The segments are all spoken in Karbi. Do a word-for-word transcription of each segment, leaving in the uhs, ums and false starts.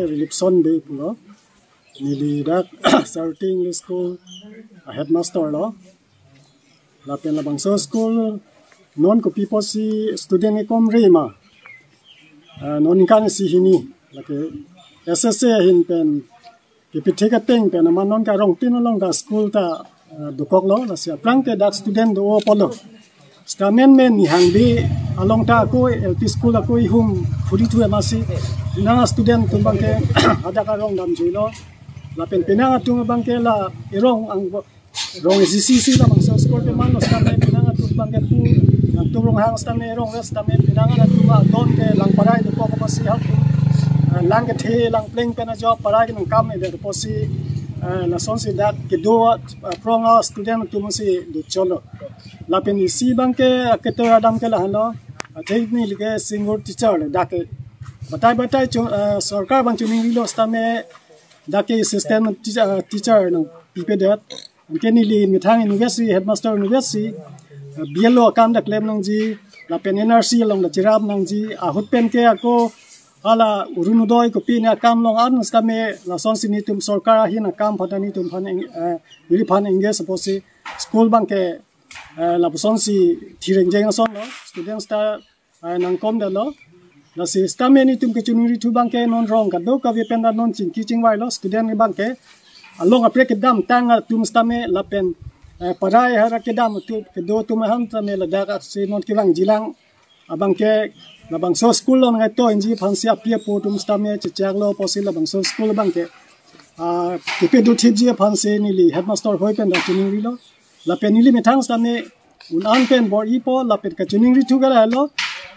Rilipson Bey pulo. Neli dak Saroti English School, ah, headmaster lo. Lapen labangso school non kopi apotsi student ekom re ma. Ah, non ningkan isi hini. Lake S S A ahin pen kepithek ateng pen amat non ke arong tin along ta school ta, ah, dokoklo, lasi aphrang ke dak student do-o apotlo. Stamen men nihang bi along ta ako L P school ako ihum phuri thu emasi. Nang student atum abang ke hadak arong damjuilo. Lapen penang atum abang ke la erong ang rong G C C labangso school ke manlo stamen penang atum abang ke pu nang tum Ronghang stamen erong west stamen penang atum adon ke lang parai dokok apotsi hak. Ah, lang kethe lang pleng pen ajo parai ke nangkam ne de apotsi, ah, lasonsi dak kedo, ah, prong a student atum si do cholo. Lapen isi abang ke keto adam ke lahenlo. Athe neli ke single teacher le dak ke. Batai batai chu, ah, sorkar abang chuning rilo stamen dak ke assistant teacher, ah, teacher nangpipedet. Anke neli methang university, headmaster university, ah, B L O akam dak klem nangji, lapen N R C along dak cherap nangji, ahut pen ke ako hala Orunodoi kopi ne akam along an stamen lasonsi netum sorkar ahin akam aphan netum aphan eng-, eh, neliphan engage apotsi school abang ke, eh, lapusonsi thireng jeng asonlo, students ta, eh, nangkomdetlo. Lasi stamen netum kachiningri thu abang ke non rong kadokave pen ta non chingki chingvailo student abang ke. Along apre kedamtang atum stamen lapen, eh, parai hara kedam atum kedo atum ahan stamen ladak aksi non kevangjilang abang ke labangso school along ngaito inji aphansi api apo atum stamen chechaklo apotsi labangso school abang ke, ah, kepedothipji aphansi neli headmaster hoi pen ta chiningrilo. Lapen neli methang stamen un-an pen bor-ipo lapen kachiningri thu ke lahelo.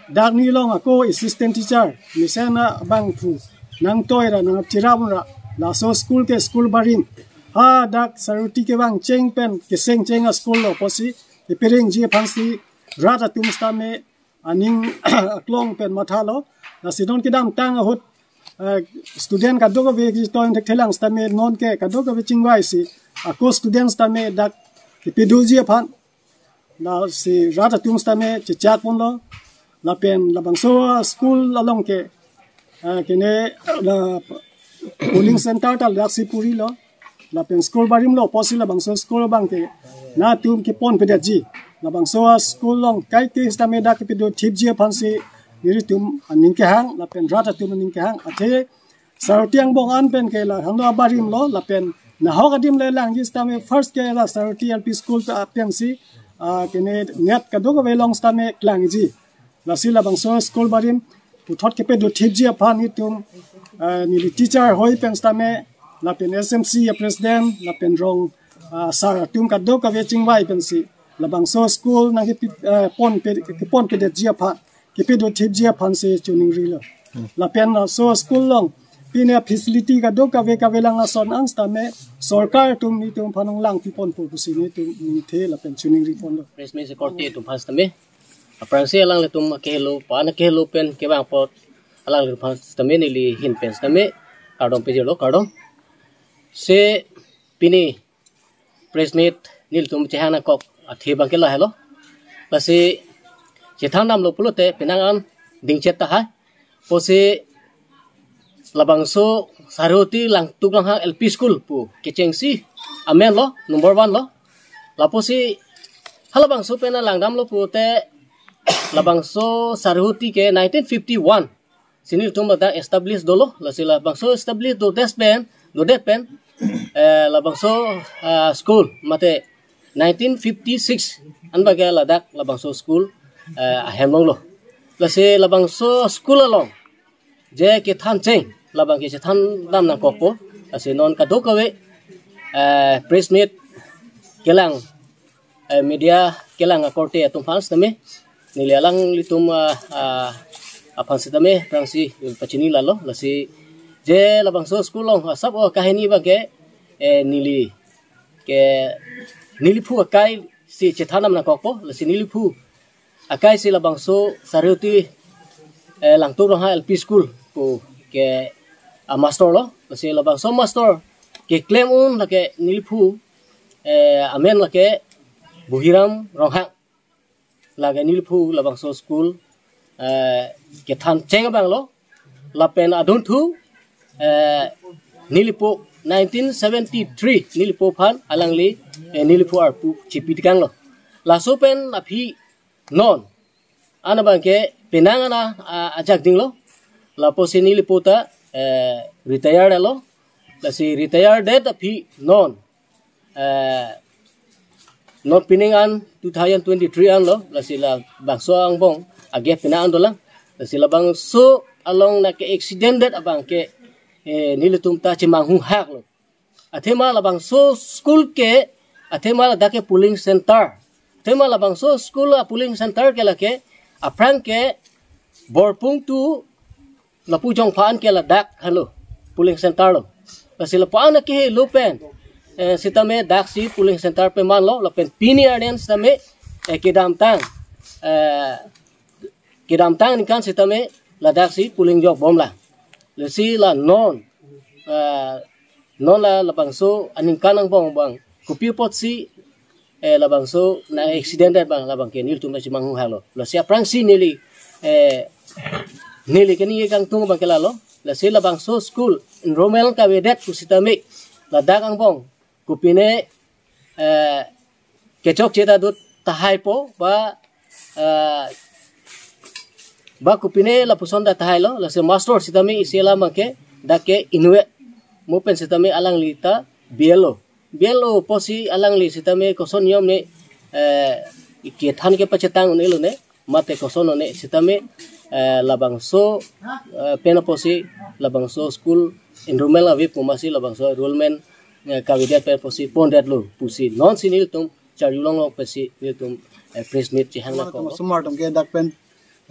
Dak nelilong ako assistant teacher mesen abang pu nangtoi ra nangcherap ra laso school ke school barim. Hadak Saroti kevang cheng pen keseng cheng a school lo apotsi keperengji aphansi rat atum stamen aning aklong pen mathalo. Lasi non kedamtang ahut, eh, student kadokave kejitoin thekthelang stamen non ke kadokave chingvaisi ako student stamen dak kepedoji aphan. Lasi rat atum stamen chechak ponlo. Lapen labangso school along ke, eh, kene la polling center ta daksi purilo. Lapen school barim lo apotsi labangso school abang ke netum keponpedetji. Labangso school along kaike stamen dak kepedothipji aphansi netum aning kehang lapen rat atum aning kehang. Athe Saroti angbong an pen ke la hangno abarim lo lapen nahok adim le langji stamen first ke la Saroti L P school ta apyangsi, ah, kene net kadokave along stamen klangji. Lasi labangso school barim puthot kepedothipji aphan netum, eh, neli teacher hoi pen stamen lapen S M C a president lapen rong, ah, sir atum kadokave chingvai pensi labangso school nangkepi, eh, ponpe, keponpedetji aphan kepedothipji aphansi chiningrilo. Lapen laso school along pine facility kadokave kavelang ason an stamen sorkar atum netum aphan nanglangpi ponpo pusi netum ningthe lapen chiningri ponlo. Press meet korte atum aphan stamen. Aphrangsi alanglitum akehelo, pan akehelo pen kevang apot alanglitum aphan stamen neli ahin pen stamen kardom pejirlo, kardom. Se pini press meet nelitum chehang nangkok athe abang ke lahelo. Lasi chethan damlo pulote penang an dingchet tahai. Pusi labangso Saroti Langtuk Ronghang L P school pu kechengsi amen lo, number one lo. Lapusi halabangso pen langdamlo pulote labangso Saroti ke nineteen fifty-one si nelitum ladak establish dolo, lasi labangso establish dodet pen, dodet pen, eh, labangso, ah, school mate nineteen fifty-six an abang ke ladak labangso school, eh, ahem longlo. Lasi labangso school along je kethan cheng labang ke chethan dam nangkokpo. Lasi non kadokave, eh, press meet kelang, eh, media kelang akorte atum aphan sitame neli alanglitum, ah, ah, aphan sitame aphrangsi pachini lalo. Lasi je labangso school along asap o kahini abang ke, eh, neli ke neliphu akai si chethan dam nangkokpo. Lasi neliphu akai si labangso Saroti, eh, Langtuk Ronghang L P school pu ke a master lo. Lasi labangso master keklem un lake neliphu, eh, amen lake Buhiram Ronghang. Lake neliphu labangso school, eh, kethan cheng abang lo. Lapen adunthu eh, nelipo nineteen seventy-three nelipo aphan alangli, eh, nelipo arpu chipi tekanglo. Laso pen aphi non an abangke penang an a, a, ajak dinglo. Lapusi nelipo ta, eh, retire lo. Lasi retire det aphi non, eh, non pining an two thousand twenty-three anlo. Lasi labangso angbong age penang an dolang. Lasi labangso along nangke-accident det abangke, eh, nelitum ta chemanghu haklo. Athema labangso school ke, athema ladak ke polling center. Athema labangso school a polling center ke lake aphrang ke Borpung to lapu Jongpha an ke ladak halo polling center lo. Lasi lapu an ke helo pen, eh, sitame daksi polling center pemanlo, lapen pini arni an sitame, eh, kedamtang, eh, kedamtang aningkan sitame ladaksi polling jok bomlang. Lasi la non, eh, non la labangso aningkan angbong abang kopi apotsi, eh, labangso nang-accident abang labangke nelitum ta chemanghu haklo. Lasi aphrangsi neli, eh, neli keningje kangtung abangke lalo. Lasi labangso school enrollment kavedet pusitame ladak angbong kopine, eh, kechokche ta do tahaipo ba, eh, ba kopine lapuson ta tahailo. Lasi master sitame isi alam abangke dak ke inutvet mo pen sitame alangli ta B L O. B L O apotsi alangli sitame koson niom ne, eh, kethan kepachetang un-elo ne, mate koson ne sitame, eh, labangso, eh, pen apotsi labangso school enrollment ave pu masi labangso enrollment, eh, kavedet pen apotsi pondetlo pusi nonsi nelitum charjulonglo pusi nelitum, eh, press meet chehang na ko. Osomar atum ke dak pen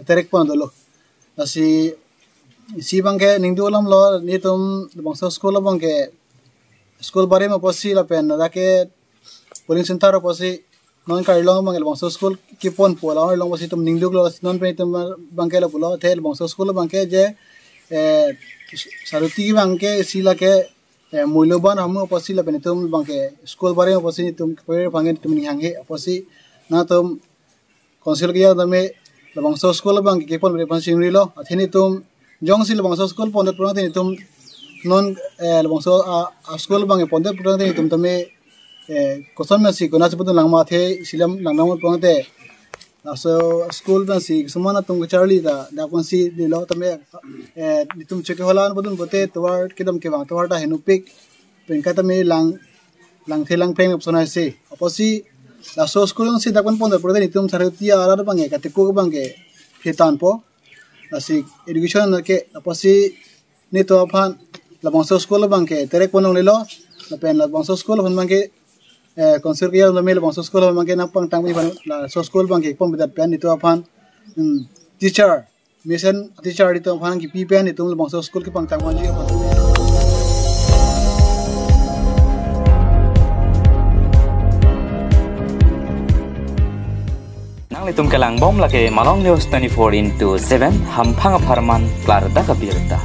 terek pon dolo. Lasi isi abangke ningduk alamlo, nelitum labangso school abangke school barim apotsi lapen dak ke polling center apotsi non karjulong abangke labangso school keponpo la-an long apotsi itum ningduklo, non pen itum abangke lapulo, athe labangso school abangke je, eh, saruti abangke isi lake, eh, mulyoban amu apotsi lapen itum abangke school barim apotsi itum kepere pangin itum ninghanghe apotsi nangtum council keya tame labangso school abangke kepon bre pan singrilo. Athe nelitum jongsi labangso school pondet pulote nelitum non, eh, labangso a, a school abangke pondet pulote nelitum tame, eh, koson masi kona si putun langma athe isi alam langdam pulote laso school pensi kisama atum kecharli ta dak pensi dilo tame, eh, nelitum cheke holan putun pote tovar kedam kevang tovar ta henopik pen ka tame lang, langthe langphreng apsona si. Apotsi laso school si dak pen pondet pulote nelitum saruti arat abangke kateko abangke phetanpo. Lasi education ke apotsi nelitum aphan labangso school abangke terek ponlonglelo. Lapen labangso school aphan abangke, eh, council keya tame labangso school aphan abangke nangpangtang pi aphan laso school abangke ponpedet pen nelitum aphan, hmm, teacher, mission teacher nelitum aphan kepi pen nelitum labangso school kepangtang ponji aphan. Nanglitum kelangbom lake Malong News twenty-four into seven, hamphang apharman klardak abirta.